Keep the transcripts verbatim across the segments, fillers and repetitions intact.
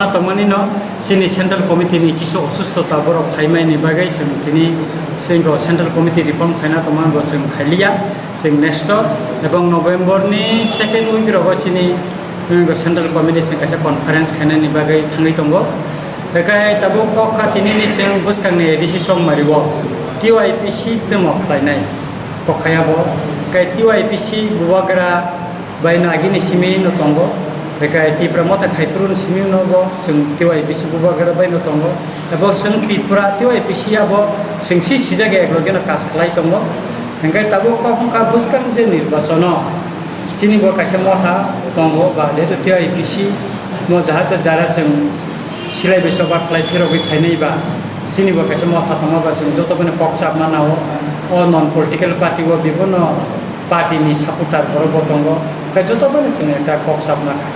tongmani no chini central committee ni kisu osustota borok phaimani bagwi chwng tini chwng central committee reform khaina tongmani bo chwng khailiya chwng next o ebong November ni second week rogo chini central committee chwng kaisa conference khainani bagwi thangwi tongo. Bekai tabuk kok kha tini ni chwng bwskang ni A D C Chongmari o T Y P C temo khlainai kok khaya bo kai T Y P C bubagra bai no agini simi no tongo, bekai Tipra Motha Khaiphuru ni simi no bo chwng T Y P C bubagra bai no tongo, abo chwng Tripura T Y P C abo chwng si sijak ek loge no kas khlai tongo, hingkai tabuk kok wngkha bwskang je nirbachono chini bo kaisa motha tongo ba jehetu T Y P C no jahate jara chwng silai bai soba khlai phirogwi phainai ba chini bo kaisa motha tongo ba chwng joto bono kok chapma nao o non political party o bibono party ni supporter borok bo tongo, hwnkhe joto bono chwng ekta kok chapma kha.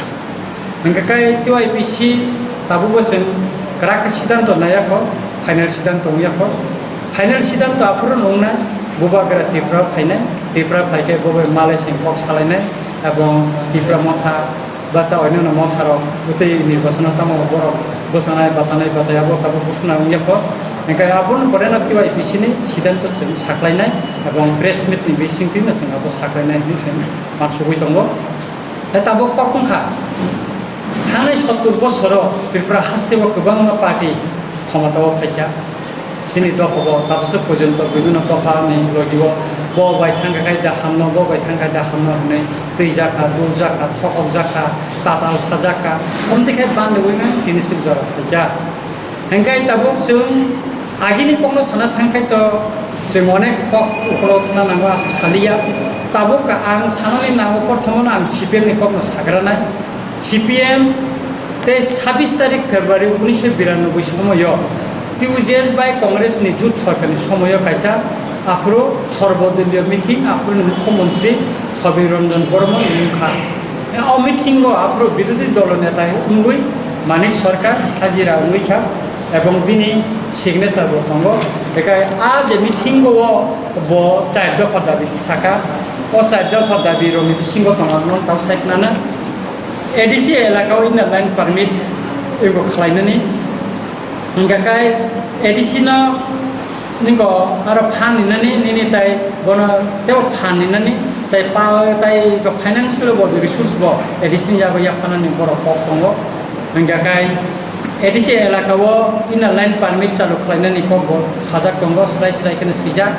Hwnkhe kai T Y P C tabukbo chwng kwrak khe sidanto naiya kho, final sidanto wngya kho. Final sidanto aphuru nungna bubagra Tripura phainai, Tripura phaikhe bo bai malai chwng kok salainai, ebong Tripura motha ba ta oinano motharok bwtwi nirbachono tamo borok bwchanai batanai batai abo tabuk buchuna wngya kho. Hwnkhe aboni pore no T Y P C ni sidanto chwng saklainai ebong press meet ni bisingtwi no chwng abo saklainai hinwi chwng mansugwi tongo. Tei tabuk kok wngkha, thangnai sottur bosoro Tripura hasteo kwbangma party khomotao phaikha. Chini dophabo tabuk porjonto bibhinno dophani logi-o bo bai thangkha khai da hamno, bo bai thangkha da hamno hinwi twijakha, duljakha, thokokjakha, tatal sajakha, omtwi khai bandi wngwi tini sik jora phaikha. Hingkai tabuk chwng agini kokno sana thangkhai to chwng onek kok ukolog thana nango aswk saliya. Tabuk ang sanani nango, prothomono ang C P M ni kokno sagranai. C P M tei sabbish tarik February unisho biranoboi somoyo T U J S bai Congress ni jut sorkarni somoyo kaisa aphuru sorbodoliyo meeting, aphuruni mukhyamantri Sabir Ranjan Borma wngkha. O meeting o aphuru birodhi dolo neta wngwi Manik Sarkar hajira wngwi kha ebong bini signature bo tongo. Bekai a je meeting o bo char dopha dabi tisaka, o char dopha dabi rokni bisingo tongo, tamo sai khna na A D C elaka o inner line permit ego khlainani. Hingkha kai A D C no nini ko aro phan ninani nini tai bono tebo phan ninani tai pa tai ko financial bo resource bo A D C ni yago yaphanani borok kok tongo. Hingkha kai A D C elaka o inner line permit chalu khlainani kok bo sajak tongo, srai srai kheno swijak.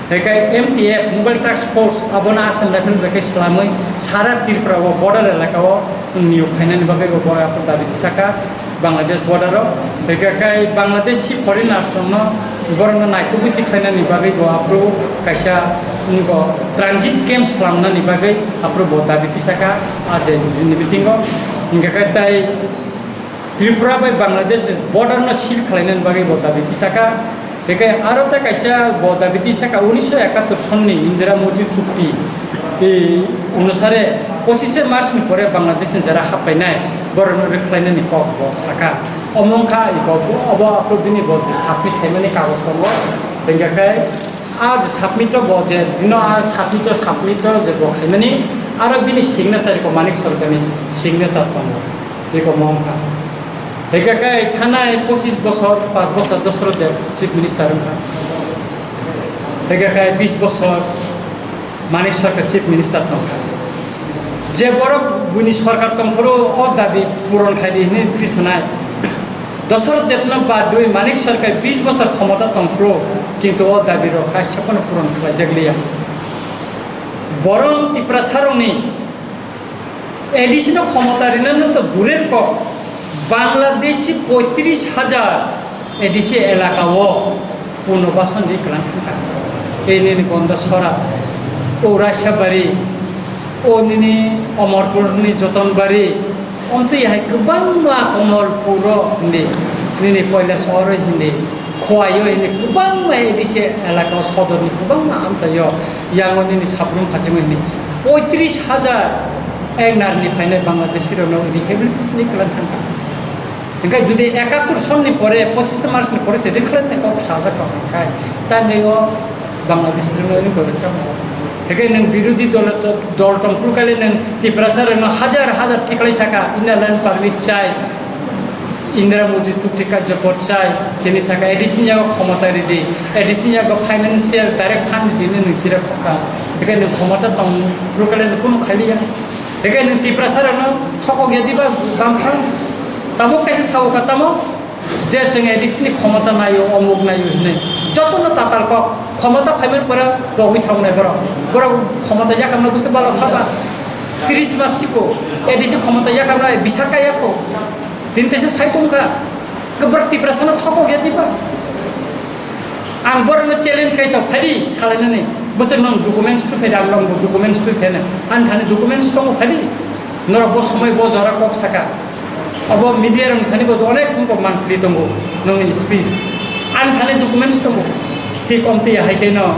Hingkha M T F Mobile Task Force abono Assam Rifle bai khe swlamwi sara Tripura o border elaka o niyok khainani bagwi bo borok dabi tisaka. Bangladesh border o. Hingkha kai Bangladeshi foreigners rokno borokno naitugwi tikhlainani bagwi bo aphuru kaisa, nini ko, transit camp slamnani bagwi aphuru bo dabi tisaka a je ni bisingo. Hingkha kai tai Tripura bai Bangladesh border no seal khlainani bagwi bo dabi tisaka. Hingkhe aro tei kaisa bo dabi tisaka unisho ekattor sonni Indira Mujib chukti, e, onusare pochishe March ni pore Bangladesh ni jera happainai borokno rwkhlainani kok bo saka. Omo wngkha iko obo aphuru bini bo je submit khaimani kagoj tongo. Hingkhe khe a je submit o bo je bino a submit o submit o je bo khaimani aro bini signature ko Manik Sarkarni signature tongo. Iko mo wngkha. Hingkhe khe thanai pochis bosor, pas bosor Dosaro Deb chief minister wngkha. Hingkhe khe bis bosor Manik Sarkar chief minister tongkha. Je borok buini sorkar tongphuru o dabi puron khaidi hinwi phrisanai. Dosaro Debno badwi Manik Sarkar bis bosor khomota tongphuru, kintu o dabi rok kaisa phano puron khlaijakliya. Borok Tiprasarokni A D C no khomota rinani to durer kok, Bangladeshi poitris hajar A D C elaka o punobasoni kwlang thangkha. Tei nini Gondasora, o Raisabari, o nini Omorpurni Jotonbari, omtwi hai kwbangma Komolpuro hindi, nini Koilasoro hindi, Khowai o hindi kwbangma A D C elaka o sodorni kwbangma amchai o, yango nini Sabrum Phasingo hindi poitris hajar acre ni phainai Bangladeshi rokno rehabilitation ni kwlang thangkha. Hingkhe jodi ekattor sonni pore, pochis March ni pore se rehabilitation ni kok sajak kok hingkhe, tei nini o Bangladeshi rokno ini kok rwkha. Hingkhe nwng birodhi dol, dol tongphuru kale nwng Tiprasa rokno hajar hajar tikhlai saka, inner line permit chai, Indira Modi chukti karjokor chai, tini saka A D C ni yago khomota ridi, A D C ni yago financial direct fund ridi hinwi nwng chira khokha. Bekhai nwng khomota tong phuru kale nwng kunu khailiya. Bekhai nwng Tiprasa rokno thokok ya diba bangkha. Tabuk kaisa sao ka tamo, je chwng A D C ni khomota naio, omuk naio hinwi. Jotono tatal kok, khomota phaimani pore bo hui thangnai borok. Borok khomota yakarno bwswk balo thaba. Tris mas siko, A D C khomota yakarno bisa kaya kho. Tini kaisa sai tongkha, kwbrak Tiprasano thokok ya diba? Ang borokno challenge kaisa phadi salainani, bwswk nang documents twi phai, ang nang documents twi phai, ani thani documents tongo phadi, norok bo somoi bo jora kok saka, abo media rok thani bo onek wngkok mangpili tongo, nongni speech, ani thani documents tongo, thik omtwi ya hai khe no.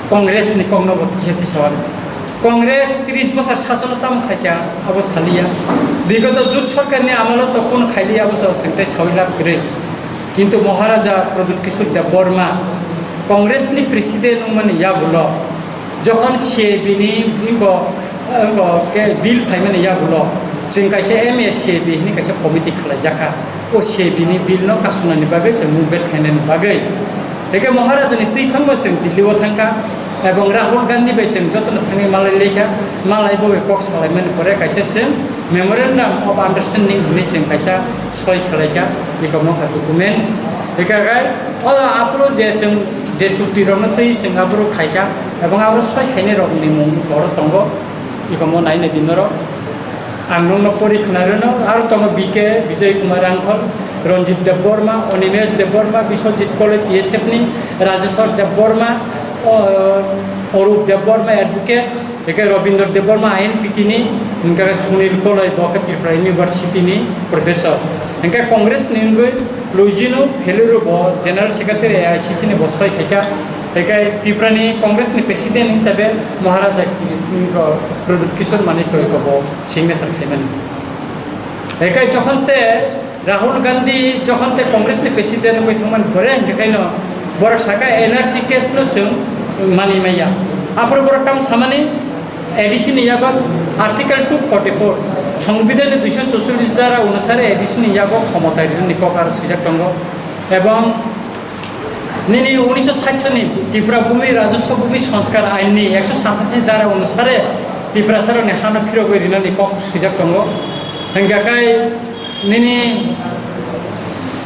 Congress ni kokno bo kisa tisawani. Congress tris bosor sasono tamo khaikha, abo saliya. Bigoto jut sorkar ni amolo to kuno khailiya, abo to chwng tei sawi lab kwrwi. Kintu Maharaja Pradyut Kishore Debbarma Congress ni president wngmani yagulo, jokhon C A B ni bwiko, bwiko ke bill phaimani yagulo, chwng kaisa M A C A B hini kaisa committee khlaijakha. O C A B ni bill no kasunani bagwi se movement khainani bagwi. Eke Maharaja ni twi phangno chwng Delhi o thangkha, ebong Rahul Gandhi bai chwng jotono thangwi malai laikha, malai bo bai kok salaimani pore kaisa chwng memorandum of understanding hinwi chwng kaisa soi khalaikha, eko mokha document. Eka gai, o aphuru je chwng je chukti rokno twi chwng aphuru khaikha, ebong abo soi khainai rokni mung oro tongo, eko mo nainai di norok. Ang nokno pori khwnarwno, aro tongo B K Bijoy Kumar Rangkhol, Ranjit Debbarma, Animesh Debbarma, Biswajit Koloi P S F ni, Rajeshwar Debbarma, o, Arup Debbarma, advocate, eke Rabindra Debbarma, I N P T ni, hingkhe Sunil Koloi, bo khe Tripura University ni professor. Hingkhe Congress ni wngwi Luijino Pheluru bo General Secretary A I C C ni bo soi khaikha. Hingkhe Tripura ni Congress ni President hisabe Maharaja Ki-, Pradyut Kishore Manikya ko bo signature khaimani. Ekai jokhon te Rahul Gandhi jokhon te Congress ni president wngwi thangmani pore, hingkhe kaino borok saka N R C case no chwng mani maya. Aphuru borok tamo samani A D C ni yago Article two forty-four, Songbidan ni duiso sucholish dara onusare A D C ni yago khomota rinani kok aro swijak tongo. Ebong nini unisho sait ni Tripura Bhumi Rajaswa Bhumi Sanskar Ain ni ekso satashi dara onusare Tiprasa rokni hano phirogwi rinani kok swijak tongo. Hingkha khe nini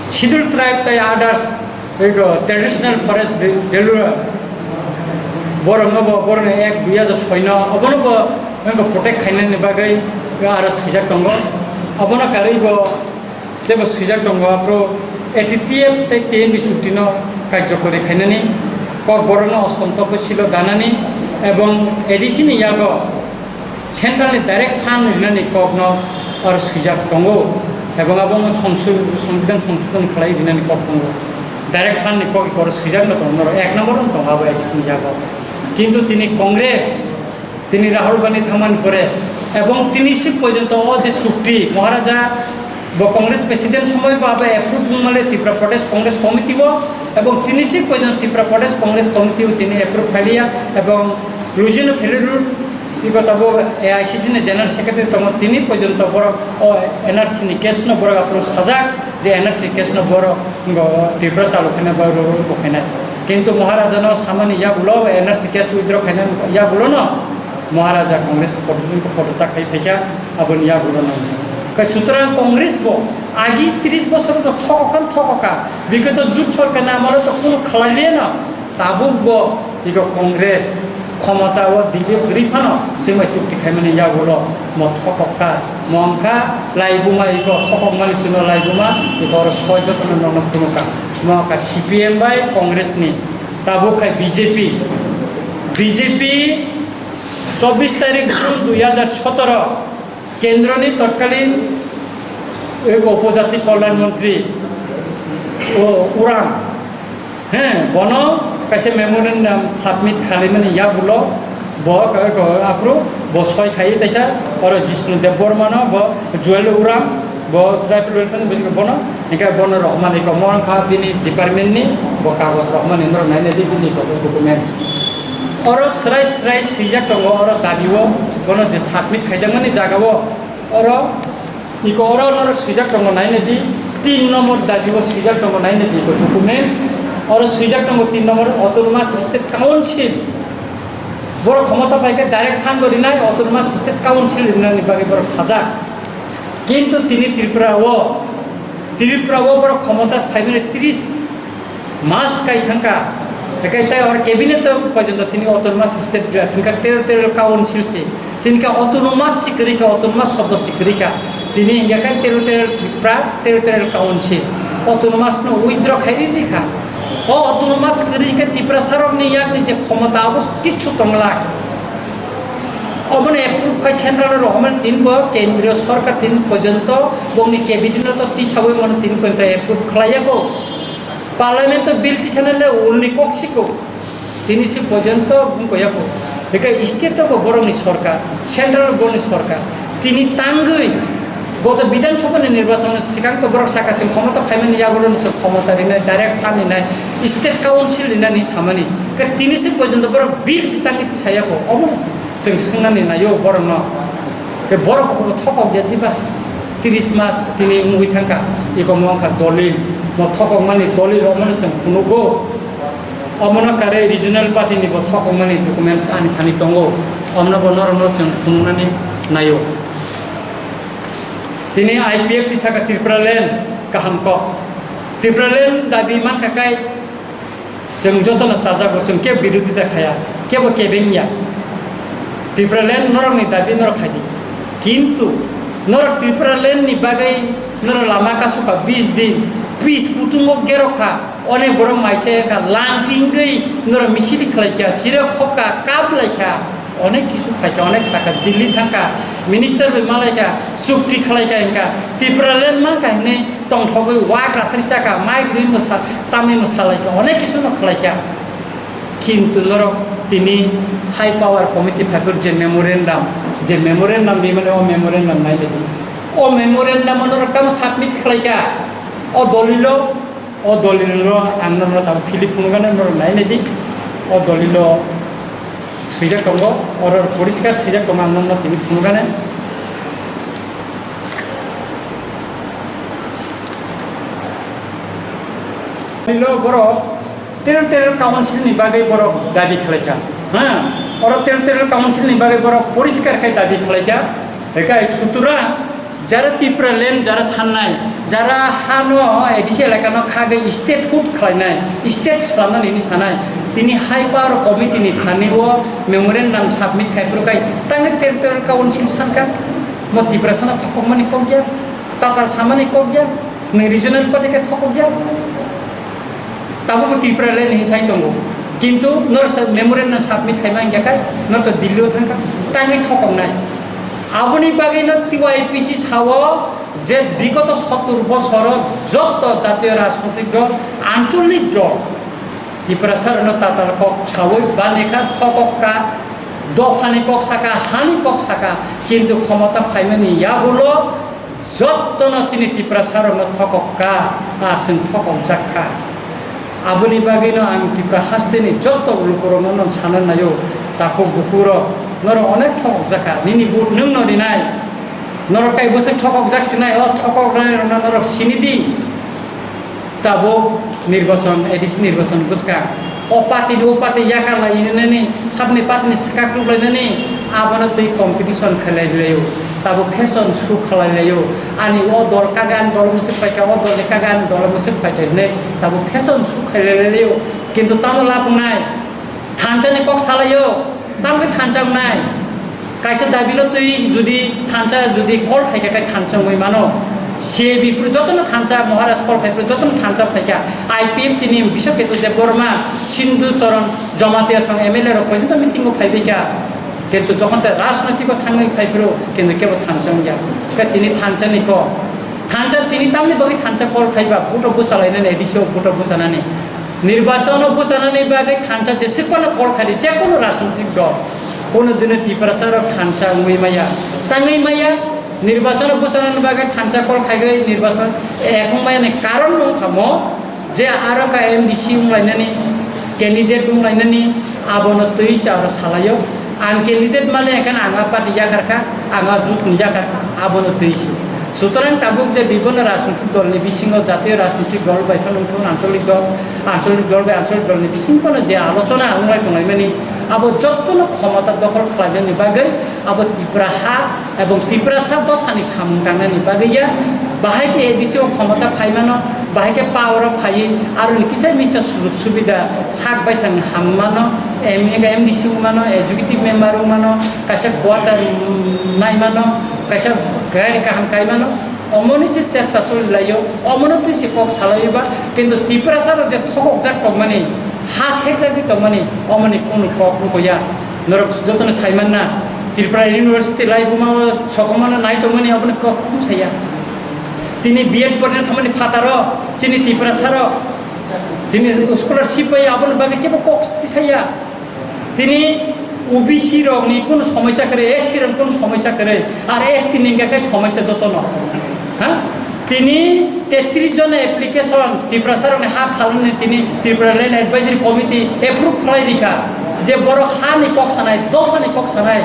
Scheduled Tribe tei others, ego traditional forest de-, delura borokno bo borokni ek dui hajar soino obono bo ego protect khainani bagwi aro swijak tongo. Obono karwi bo teibo swijak tongo, aphuru A T T F tei T N B chuktino karjokori khainani, kokborokno ostom toposilo danani ebong A D C ni yago central ni direct fund rinani kokno aro swijak tongo, ebong abo wngkha songsu-, Songbidan songsodhon khlai rinani kok tongo. Direct fund ni kok oro swijak no tongo, norok ek number no tongo abo A D C ni yago. Kintu tini Congress Tini Rahul Gandhi thangmani pore, ebong tini si porjonto o je chukti Maharaja bo Congress President somoi bo abo approve wngmale Tripura Pradesh Congress Committee o, ebong tini si porjonto Tripura Pradesh Congress Committee o tini approve khailiya, ebong Luijino Pheluru si gota bo A I C C ni General Secretary tongo, tini porjonto borok o N R C ni case no borok aphuru sajak je N R C case no borok ngo Tripura chalu khaina ba roro bo khaina. Kintu Maharaja no samani yagulo, N R C case withdraw khaina yagulo no Maharaja Congress podota khai phaikha, aboni yagulo no. Kai sutrang Congress bo agi tris bosor to thokokha, thokokha. Bikhe to jut sorkar ni amalo to kunu khlai liya no. Tabuk bo iko Congress khomota o Delhi o kwrwi phano chwng bai chukti khaimani yagulo mo thokokha. Mo wngkha laibuma iko thokokmani chwngno laibuma iko oro soi jotono nono phunukha. Mo wngkha C P M bai Congress ni. Tabuk khai B J P, B J P chobbish tarik June dui hajar sotoro kendroni totkalin eko upojati kolyan montri o Uram, he, bono kaisa memorandum submit khalimani yagulo bo eko aphuru bo soi khai taisa oro Jishnu Debbarma no bo Juel Uram, bo tribal welfare ni busingo bono, hingke bono rohormani iko mo wngkha bini department ni, bo kagoj rohormani norok nainai di bini iko documents. Oro srai srai swijak tongo, oro dabi o, bono je submit khaijakmani jaga o, oro iko oro norok swijak tongo nainai di, Tin number dabi o swijak tongo, naina di bo documents. Oro swijak tongo tin number autonomous state council. Borok khomota pai khe direct phan bo rinai, autonomous state council rinani bagwi borok sajak. Kintu tini Tripura o, Tripura o borok khomota phaimani tris mas kai thangkha. Ekai tai or cabinet o porjonto tini autonomous state bira, tini kha territorial council se, tini kha autonomous se kwrwi kha, autonomous shobdo se kwrwi kha. Tini hingya khe territorial Tripura, territorial council, autonomous no withdraw khai ri ri kha. O autonomous kwrwi khe Tiprasa rokni yakni je khomota abo kichu tongla. Obono approve khai central o rohormani tini bo kendriyo sorkar tini porjonto bongni cabinet no to tisawi mano tini porjonto approve khlai yago. Parliament o bill tisana le ulni kok siko. Tini si porjonto bung koyako. Beka state o bo borokni sorkar, central o borokni sorkar. Tini tangwi goto Bidhan Sabha ni nirbachon swkang to borok saka chwng khomota phaimani yagulo ni chwng khomota rinai, direct phan rinai, state council rinani samani. Ka tini si porjonto borok bill si tangwi tisayako. Omo chwng swngnani naio borokno. Ke borok bo thokok ya diba? Tris mas tini wngwi thangkha. Iko mo wngkha dolil. Mo thokokmani dolil omono chwng phunugo. Omono kare regional party ni bo thokokmani documents ani thani tongo. Omono bo norokno chwng phunuknani naio. Tini I P F T saka Tipraland kaham kok. Tipraland dabi mankha kai Chwng jotono chajago, chwng kebo birodita khaya, kebo kebeng ya. Tipraland norokni dabi norok khai di. Kintu norok Tipraland ni bagwi norok lama kasukha bis din, bis kutungo gerokha, onek borok maisa wngkha, lang tingwi norok misil khlaikha, chira khokha, kap laikha. Onek kisu khaikha, onek sakha, Delhi thangkha, minister bai malaikha, chukti khlaikha, hinkha Tipraland mankha hinwi tongthogwi wak rathari chakha, mic rwi mwsa, tamwi mwsalaikha, onek kisu no khlaikha. Kintu norok tini high power committee phaiphuru je memorandum, je memorandum rimani o memorandum nailaidu. O memorandum o norok tamo submit khlaikha, o dolilo O dolilo ang norok tabuk philip phunukgani norok nainai di. O dolilo swijak tongo, oro poriskar swijak tongo, ang norok tini phunukgani. Dolilo borok territorial council ni bagwi borok dabi khlaikha. Ha, oro territorial council ni bagwi borok poriskar khai dabi khlaikha. Ekai sutura Jara Tipraland, jara sannai, jara hano A D C elakano khagwi statehood khlainai, state slamnani hinwi sanai, tini high power committee ni thani o memorandum submit khai phuru khai tangwi territorial council sankha, mo Tiprasano thokokmani kok ya, tatal samani kok ya, nwng regional party khe thokok ya. Tabukbo Tipraland hinwi sai tongo. Kintu norok sa-, memorandum submit khaima hinkhe kai, norok to Delhi o thangkha, tangwi thokoknai. Aboni bagwino T Y P C sao je bigoto sottur bosoro jotto jatiyo rajnoitik dol, ancholik dol, Tiprasa rokno tatal kok sawi banikha, thokokka, dophani kok saka, hani kok saka, kintu khomota phaimani yagulo Jottono chini Tiprasa rokno thokok kha, ar chwng thokok jak kha. Aboni bagwino ang Tripura hasteni jotto lukurokno no sana naio, takhuk bukhuk rok, norok onek thokok jak kha, nini vote nwng no rinai, norok tai bwswk thokok jak sinai, o thokok rokno norok sini di. Tabuk nirbachon, A D C nirbachon bwskang. O party ni o party yakar lai nani, sabni party ni swkak tuklainani, abono twi competition khlai laio. Tabuk fashion show khlai laio. Ani o dol kagan dol mwswk paikha, o dol ni kagan dol mwswk paikha hinwi tabuk fashion show khlai laio. Kintu tamo lapungnai, thansa ni kok salaio. Tamkhe thansa wngnai. Kaisa dabino twi jodi thansa jodi call khaikha khe thansa wngwi mano. C A B phuru jotono thansa, Maharaj call khai phuru jotono thansa phaikha. I P F T ni Biswa Ketu Debbarma, Sindhu Charan, Jamatia song M L A rok poisono meeting o phaibaikha. Kintu jokhon tei rajnoitiko thangwi phai phuru kintu kebo thansa wngya. Khe tini thansa ni kok. Thansa tini tamni bagwi thansa call khaiba, vote o bwsa lainani, A D C o vote o bwsa nani. Nirbachon o bwchanani bagwi thansa jeswk phano call khai di, je kono rajnitik dol, kono dino Tiprasa rok thansa wngwi maya, tangwi maya. Nirbachon o bwchanani bagwi thansa call khai gwi nirbachon, eh, wng maya ni karon no wngkha mo, je aro ka M D C wng lainani, candidate wng lainani, abono twi se aro salaio. Ang candidate mani ekheno ang a party yakar kha, ang a jut ni yakar kha, abono twi se. Sutorang tabuk je bibhinno rajnitik dolni bisingo, jatiyo rajnitik dol bai phano wngthung, ancholik dol, ancholik dol bai ancholik dolni bisingo phano je alochona wnglai tonglaimani, abo jottono khomota dokhol khlainani bagwi abo Tripura ha ebong Tiprasa dophani samung tangnani bagwi ya. Bahai khe A D C o khomota phaimano, bahai khe power o phaiwi aroni kisa misa sujug subida sak baithang hammano, M D C wngmano, executive member wngmano, kaisa quarter, mm, naimano, kaisa gari kaham kaimano, omoni se chesta choli laio, omono twi se kok salaio ba, kintu Tiprasa rok je thokok jak tongmani, ha sekjagwi tongmani, omoni kunu kok wngkho ya. Norok jotono saimanna, Tripura University lai buma o sokomano nai tongmani, oboni kok kunu saya. Tini B Ed porina thangmani phataro, chini Tiprasa rok, tini scholarship bai aboni bagwi kebo kok tisaya. Tini O B C rokni kunu somosya kwrwi, S C rokni kunu somosya kwrwi, ar S T ni hwnkhe kai somosya jotono. Ha? Tini tetris jona application Tiprasa rokni ha phalnani tini Tripura Land Advisory Committee approve khlai rikha, je borok hani kok sanai, dophani kok sanai,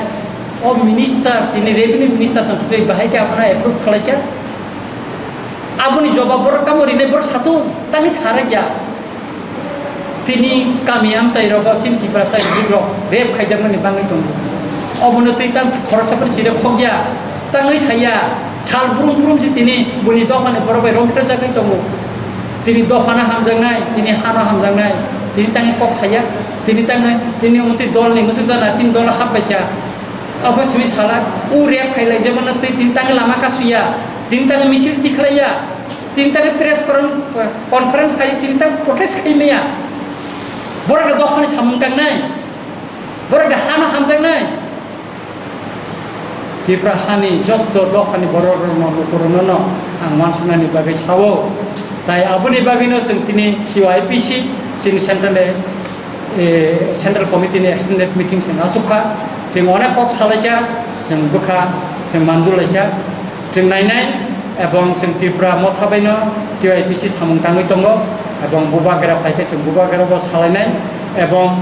o minister, tini revenue minister tong twi bahai khe abono approve khlaikha. Aboni jobab borok tamo rinai borok satung, tangwi sarakya. Tini kami amchai rogo chini Tiprasa youth rok rape khaijakmani bangwi tongo. Obono twi tang khoroksa phano chire khokya, tangwi saya, sal brum brum si tini buni dophani borok bai romphre jagwi tongo. Tini dophano hamjaknai, tini hano hamjaknai, tini tangwi kok saya, tini tangwi, tini omo twi dolni mwsuk jana chini dolo hap paikha. Abo simi sala, u rape khailai jabana twi tini tangwi lama kasuya, tini tangwi misil tikhlaiya. Tini tangwi press con-, conference khai, tini tang protest khai maya. Borok da dophani samung tangnai. Borok da hano hamjaknai. Tripura hani jotto dophani borok rokno, lukurokno no ang wansuknani bagwi sao. Tai aboni bagwino chwng tini T Y P C, chini central, eh, central committee ni extended meeting chwng achukha. Chwng onek kok salaikha, chwng bwkha, chwng manjulaikha. Chwng nainai, ebong chwng Tripura motha baino T Y P C samung tangwi tongo, ebong bubagra phaikhe chwng bubagra bo salainai, ebong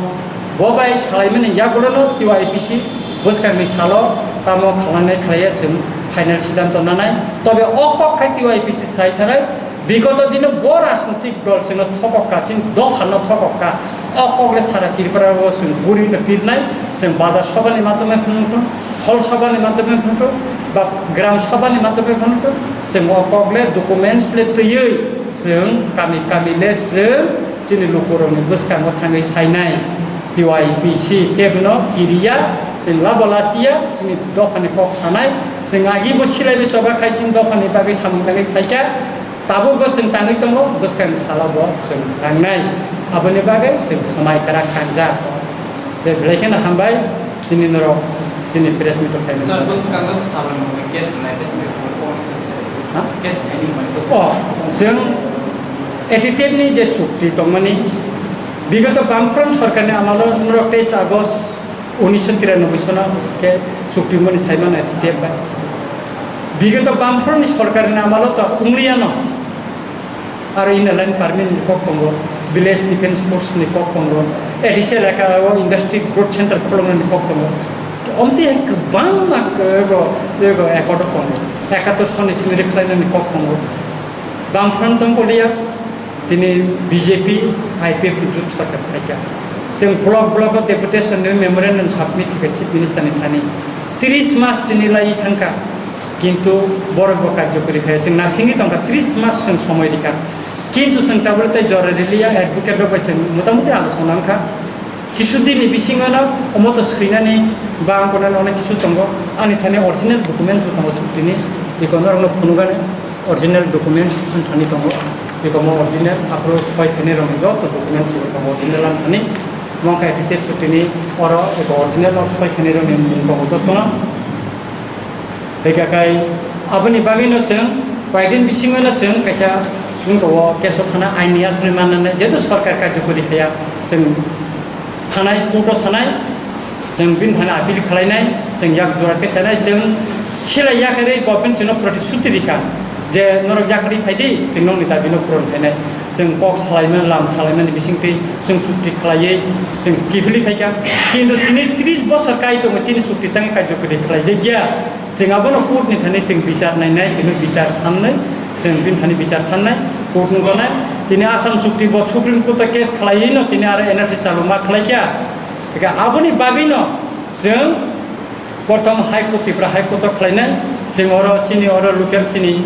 bo bai salaimani yagulono T Y P C bwskangni salo tamo khlainai khlaiya chwng final siddhanto nanai. Tobe o kok khai T Y P C sai thanai, bigoto dino bo rajnitik dol chwngno thokok ka, chini dophano thokok ka. O kok le sara Tripura o chwng guri no pirnai, chwng bajar sabha ni madhyome phano phano, hol sabha ni madhyome phano phano, ba gram sabha ni madhyome phano phano, chwng o kok le documents le twiwi chwng kami kami le chwng chini lukurokni bwskango thangwi sainai. T Y P C kebono kiriya, chwng labo lachiya, chini dophani kok sanai, chwng agi bo silai bai choba khai chini dophani bagwi samung tangwi phaikha. Tabukbo chwng tangwi tongo, bwskang salo bo chwng rangnai. Aboni bagwi chwng swmai kwrak kangjak. Tei belai kheno hambai, tini norok chini press meet o phaimani. Sir, bagwi. Bwskango salni case nai, case nai, sir, ko nang sir. Ha? Case nai ni mani bwskango. Oh, chwng A T T F ni je chukti tongmani, bigoto Bamfront sorkarni amalo norok teis August unisho tiranoboi sona khe chukti mani saimano A T T F bai. Bigoto Bamfront ni sorkar ni amalo to wngliyano. Aro Inner Line Permit ni kok tongo, Village Defence Force ni kok tongo, A D C elaka o Industry Growth Center kholoknani kok tongo. Omtwi hai kwbangma kwrwgo, kwrwgo accord o tongo. Ekator soni simi rwkhlainani kok tongo. Bamfront tongkoliya, tini B J P, I P F T jut sarkar phaikha. Chwng block block o deputation ni memorandum submit khe Chief Minister ni thani. Tris mas tini lai thangkha, kintu borok bo karjokori khe. Chwng nasingwi tongkha, tris mas chwng somoi rikha. Kintu chwng tabuk tei jora riliya, advocate rok bai chwng motamuti alochona wngkha. Kisu din ni bisingo no omo to swinani ba ang kono onek kisu tongo. Ani thani original documents bo tongo chukti ni. Iko norok no phunukani original documents wng thani tongo. Iko mo original aphuru soi thani rok joto documents bo tongo original ang thani. Mo khe affidavit chukti ni oro iko original o soi thani rok ni mung tongo joto no. Hingkha khe aboni bagwino chwng koyekdin bisingono chwng kaisa chwng o keso thana aini aswk mannani, jehetu sorkar karjokori khaiya, chwng thanai, court o sanai, chwng bini thani appeal khlainai, chwng yak jora khe sanai, chwng silai yakarwi government chwngno protisthuti rikha. Je norok yakarwi phaidi, chwng nokni dabino puron khainai. Chwng kok salaimani, lam salaimani bisingtwi chwng chukti khlaiwi chwng kiphilwi phaikha. Kintu tini tris bosor kai tongo chini chukti tangwi karjokari khlaijakya. Chwng abono court ni thani chwng bichar nainai, chwngno bichar sannai, chwng bini thani bichar sannai, court ni gonai. Tini Assam chukti bo Supreme Court o case khlaiwino tini aro N R C chaluma khlaikha. Eka aboni bagwino chwng Prothom High Court, Tripura High Court o khlainai, chwng oro chini oro local chini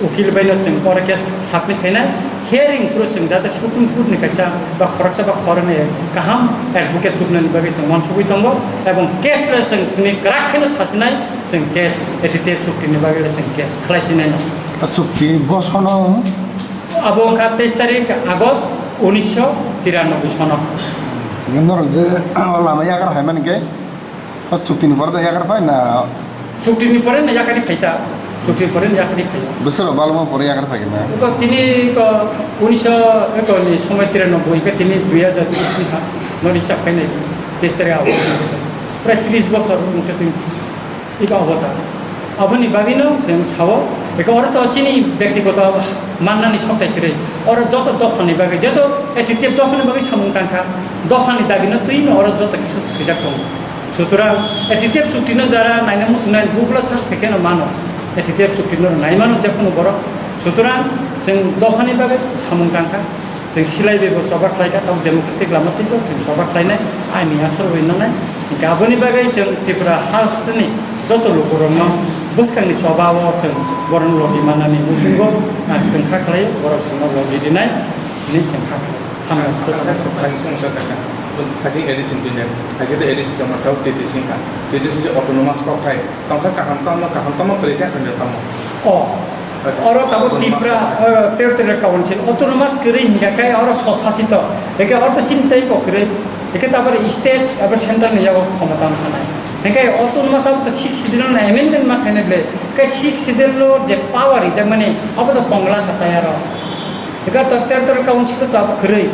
ukil baino chwng oro case submit khainai, hearing phuru chwng jate Supreme Court ni kaisa ba khoroksa ba khoroknwi kaham advocate tubunani bagwi chwng uansugwi tongo, ebong case le chwng chini kwrak khaino sasinai, chwng case A T T F chukti ni bagwi le chwng case khlaisinai no. A chukti bosono? Abo wngkha teis tarik August unisho tiranoboi sono. Norok je o lama yagar hai mani khe? O chukti ni pore da yakar phai na? Chukti ni pore na yakar phai ta. Chukti ni pore na yakar phai. Bwswk rok balma pore yakar phai na? Ko tini ko unisho ko ni somoi tiranoboi ke tini dui hajar bis ni ha. Noni sak phai nai. Teis tarik August. Prai tris bosor mungkhe tini. Iko obo ta. Aboni bagwino chwng sao. Iko oro to chini byaktigoto mannani sokthai kwrwi. Oro joto dophani bagwi, joto A T T F dophani bagwi samung tangkha. Dophani dagino twino oro joto kisu swijak tongo. Sutrang A T T F chukti no jara naina muchungnai Google o search khe kheno mano. A T T F chukti no nai mano jephunu borok. Sutrang chwng dophani bagwi samung tangkha. Chwng silai bai bo choba khlai kha, tabuk democratic lama twi bo chwng choba khlai nai, aini aswk bai nanai. Hinkhe aboni bagwi chwng Tripura hasteni joto lukurokno bwskangni choba o chwng borokno logi manani muchungo ang chwng kha khlai, borok chwngno logi rinai hinwi chwng kha khlai. Hambai. Khating A D C tini, hakhe to A D C tongma tau T D C wngkha. T D C je autonomous kokthai tongkha, kaham tamo, kaham tamo kwrwi kha, hamya tamo. O, oro tabuk Tripura, o, territorial council, autonomous kwrwi hinkha khe oro swsasito. Hinkhe oro to chini tei kok kwrwi. Hinkhe tabuk state, abo central ni yago khomota wngkha nai. Hinkhe autonomous abo to sixth schedule no amendment ma khainai ble. Hinkhe sixth schedule no je power rijakmani, abo to tongla kha tei aro. Eka to territorial council to abo kwrwi.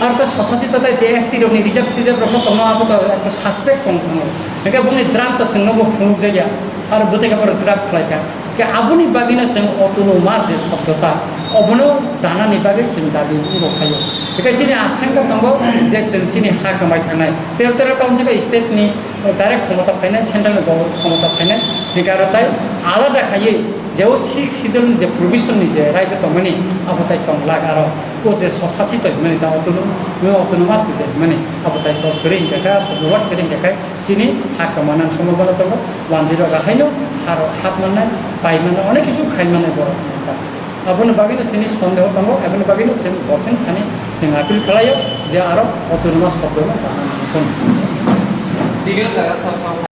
Ar to swsasito tai te S T rokni reserve reserve rokno tongno abo to ekta suspect tong thango. Eka boni draft to chwngno bo phunukjakya. Ar bwtwi khe borok draft khlaikha. Eka aboni bagwino chwng autonomous je shobdo ta, obono danani bagwi chwng dabi wngkha khaio. Eka chini asangka tongo je chwng chini ha kwmai thangnai. Territorial council bai state ni direct khomota phainai, central ni khomota phainai. Eka aro tai alada khaiwi je o sixth schedule ni je provision ni je right tongmani, abo tai tong lak aro o je swsasito hinmani ta autonom-, autonomous je hinmani, abo tai tor kwrwi hinkha khe, aswk reward kwrwi hinkha khe chini ha kwmana somoi bono tongo, wanjwi rok haino ha rok hap mannai, pai mannai, onek kisu khai mannai borok ta. Aboni bagwino chini sondeho tongo, aboni bagwino chwng government thani chwng appeal khlaio je aro autonomous shobdono tangna nangkho. Tini o jaga sal sal